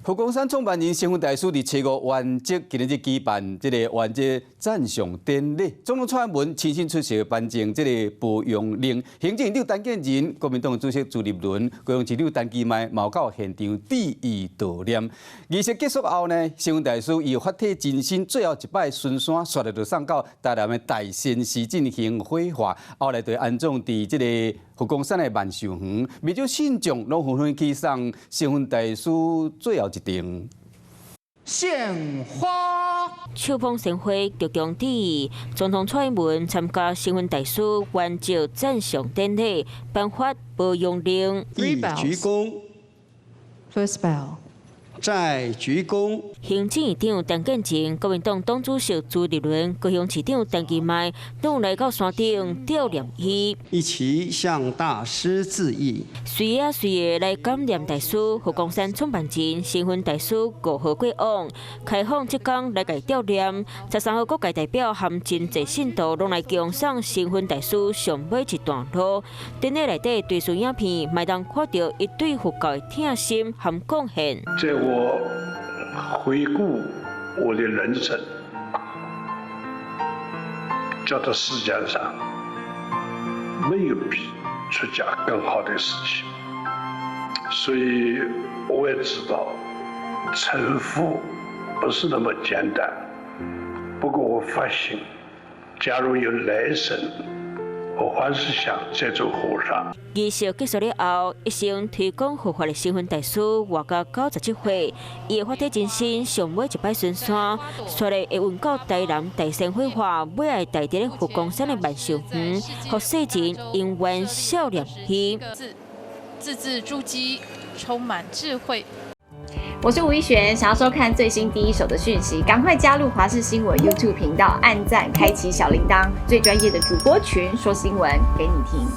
佛光山創辦人聖雲大師佇初五圓寂，今日舉辦這個圓寂讚賞典禮。總統蔡英文親身出席頒贈這個褒揚令。行政院長陳建仁、國民黨主席朱立倫、高雄市長陳其邁嘛到現場致意悼念。儀式結束後呢，聖雲大師以法體真身最後一擺巡山，煞來就送到台南的大仙寺進行火化，後來就安葬佇這個佛光山的萬壽園。未少信眾攏紛紛去送聖雲大師最後一程。獻花，手捧鮮花，鞠躬致意。總統蔡英文參加聖雲大師圓寂讚賞典禮，頒發褒揚令。一鞠躬，First bow。再鞠躬。行政院長陳建仁、國民黨黨主席朱立倫、高雄市長陳其邁，攏來到山頂悼念伊。一起向大師致意。隨仔隨的來感念大師，佛光山創辦人聖雲大師5號過往，開放這工來共悼念。13號各界代表含真濟信徒攏來恭送聖雲大師上尾一段路。典禮內底追思影片，嘛會當看著伊對佛教的疼心和貢獻。在我回顧我的人生，覺得世界上沒有比出家更好的事情，所以我也知道成佛不是那麼簡單。不過我發心，假如有來生，我還是想再做和尚。儀式結束了後，一生推廣佛法的聖雲大師活到97歲，伊的法體真身上尾一擺巡山，煞來會運到台南大仙火化，尾仔會待佇咧佛光山的萬壽園，予世人永遠少念伊。字字珠璣，充滿智慧。我是吳一璇，想要收看最新第一手的訊息，趕快加入華視新聞 YouTube 頻道，按讚，開啟小鈴鐺，最專業的主播群說新聞給你聽。